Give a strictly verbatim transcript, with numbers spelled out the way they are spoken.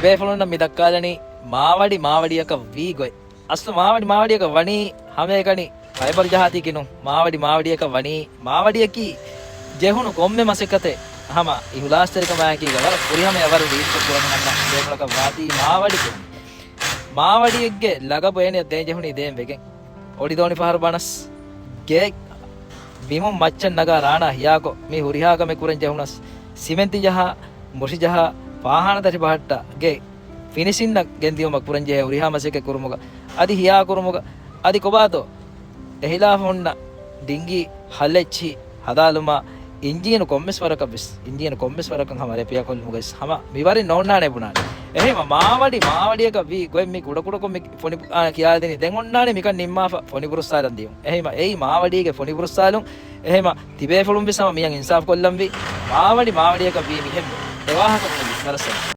ބޭފުޅުންނަށް މި ދައްކާލަނީ މާވަޑި މާވަޑިއަކަށް ވީ ގޮތް. އަސްލު މާވަޑި މާވަޑިއަކަށް ވަނީ ހަމައެކަނި ފައިބަރު ޖަހާތީކީ ނޫން. މާވަޑި މާވަޑިއަކަށް ވަނީ މާވަޑިއަކީ ޖެހުނު ކޮންމެ މަސައްކަތެއް ހަމަ އިހުލާސްތެރިކަމާއެކީގަ ވަރަށް ފުރިހަމަޔަށް ވަރަށް ރީތިކޮށް ކުރަމުން އަންނަ ބޭފުޅަކަށް ވާތީ މާވަޑި ކުރުން. މާވަޑިއެއްގެ ލަގަބު އޭނަޔަށް ދޭން ޖެހުނީ ދޭން ވެގެން. އޮޑިދޯނި ފަހަރު ބަނަސް ގެ ބިމުން މައްޗަށް ނަގާ ރާނާ ހިޔާކޮށް، މި ހުރިހާ ކަމެއް ކުރަން ޖެހުނަސް، ސިމެންތި ޖަހާ، މުށި ޖަހާ، ފާހާނަ ތަށި ބަހައްޓާ ގެ ފިނިޝިންއަށް ގެންދިއުމަށް ކުރަންޖެހޭ ހުރިހާ މަސައްކަތް ކުރުމުގަ އަދި ހިޔާ ކުރުމުގަ އަދި ކޮބާތޯ އެހިލާފަށް ހުންނަ ޑިންގީ ހަލްއެއްޗިހި ހަދާލުމާ، އިންޖީނު ކޮންމެސް ވަރަކަށް ވެސް، އިންޖީނު ކޮންމެސް ވަރަކަށް ހަމަ ރެޕެއާ ކޮށްލުމުގައި ވެސް ހަމަ މިވަރެއް ނޯންނާނެ ބުނާނެ. އެހެންވީމަ މާވަޑި މާވަޑިއަކަށް ވީ ގޮތް މި ކުޑަކުޑަކޮށް މި ފޮނި، އާ، ކިޔާދިނީ. ދެން އޮންނާނެ މިކަން ނިންމާފަ ފޮނި ބުރުއްސާލަން ދިޔުން. އެހެންވީމަ އެއީ މާވަޑީގެ ފޮނި ބުރުއްސާލުން. އެހެންވީމަ ތިބޭފުޅުން ވެސް ހަމަ މިއަށް އިންސާފު ކޮށްލަންވީ މާވަޑި މާވަޑިއަކަށް ވީ މިހެން އެވާހަކަ ވަރަށް